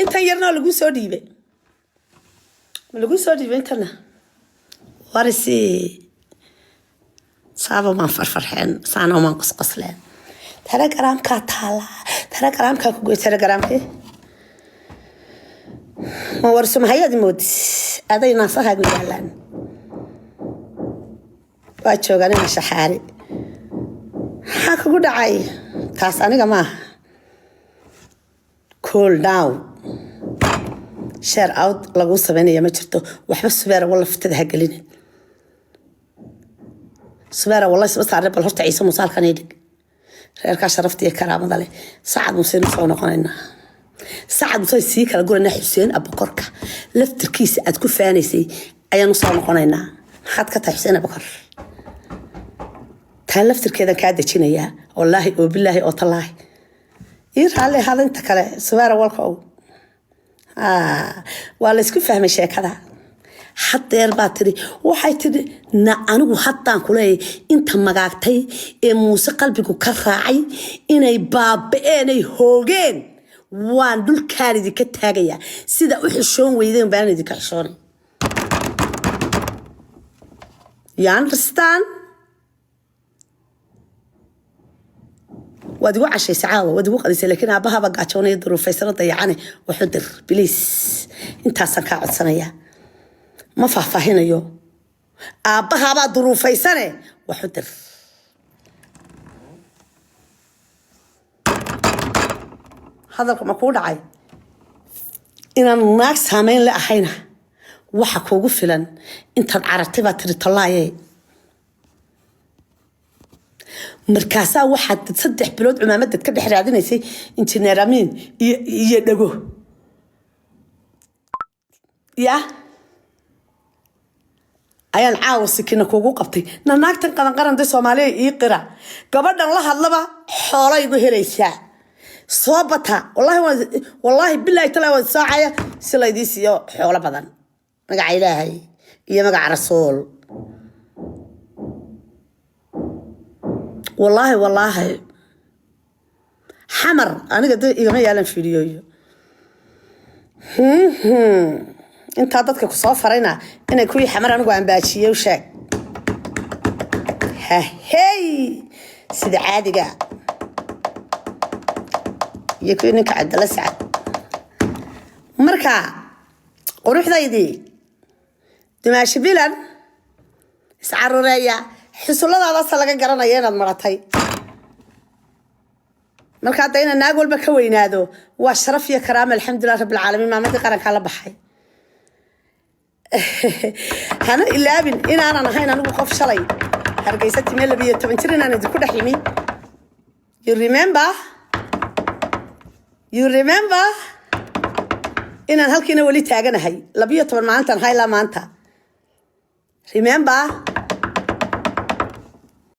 Intan yarna waa laguu soo dhiibay, ma laguu soo dhiibay intana? Warisi saaba maan farfarxeen, saana maan qosqosleen. Telegramkaa taala, telegramkaa ku goy. Telegramkii ma warso? Mahayaad moodi aday naasahaagu yaalaan? Waa joogaan ina shaxaari. Maxaa kugu dhacay? Taas aniga maaha. Cool down. Share out laguu sameynaya ma jirto waxba. Subeera walla fitada ha gelinin. Subeera walla isma saarne. Bal horta Ciise Muuse halkan ii dhig, reerkaa sharafta iyo karaamada leh. Sacad Muuseynu soo noqonaynaa. Sacad Muuse sii kala guraynaa. Xuseen Abakorka laftirkiisa aad ku faanaysay ayaanu soo noqonaynaa. Maxaad ka tahay Xuseen Abakor? Taa laftirkeedan kaa dejinayaa, wallaahi oo bilaahi oo tallaahi. Ii raalli ahaada inta kale. Subeera walka ow waa la isku fahmay sheekada. Hadeer baa tiri, waxay tiri na anigu haddaan kuleeyahay inta magaagtay ee Muuse qalbigu ka raacay inay baaba-een ay hoogeen. Waan dhulkaan idinka taagayaa. Sida u xishoon weydeen baan idinka xishoonay. You understand? Waad igu cashaysay caawa, waad igu qadisay, laakiin aabbahaaba gaajoonaya, duruufaysano, dayacane. Waxu dir biliis, intaasaan kaa codsanayaa. Ma faahfaahinayo. Aabbahaabaa duruufaysane, waxu dir. Hadalka ma kuu dhacay? Inaan naag saameyn le ahayna waxa kuugu filan intaad carartay baa tiri tallaaye. Markaasaa waxaad 3 bilood cumaamadad ka dhex raadinaysay injineer Amiin iyo dhago ya ayaan caawa sikina kuugu qabtay. Na naagtan qadan qaran de Soomaaliya ii qira, gabadhan la hadlaba xoola igu helaysaa. Soo bata, wallahi waan, wallaahi bilaahi talaa waan soocaya si laydii siiyo xoolo badan, magaca Ilaahay iyo magaca Rasuul. Wallaahi wallaahi Xamar aniga de igama yaalan fiidiyooyo. Intaa dadka ku soo farayna inay kuwii Xamar anigu ambaajiyey u sheeg. Hahey, sida caadiga iyo kuwii ninka Cabdalla Sacad. Marka quruxdaydii dumaasho bilan iscarureeya, xusulladaadaasa laga garanaya inaad maratay. Marka hadda inaan naag walba ka weynaado waa sharaf iyo karaama. Alxamdulilah rabbilcaalamiin, maamadii qarankaa la baxay. Hana ilaabin inaanan ahayn anigu qof shalay Hargeysa timee, 12 jir inaan idinku dhex imi. You remember? You remember inaan halkiina weli taaganahay 12 maalintan haylaa maanta? Remember?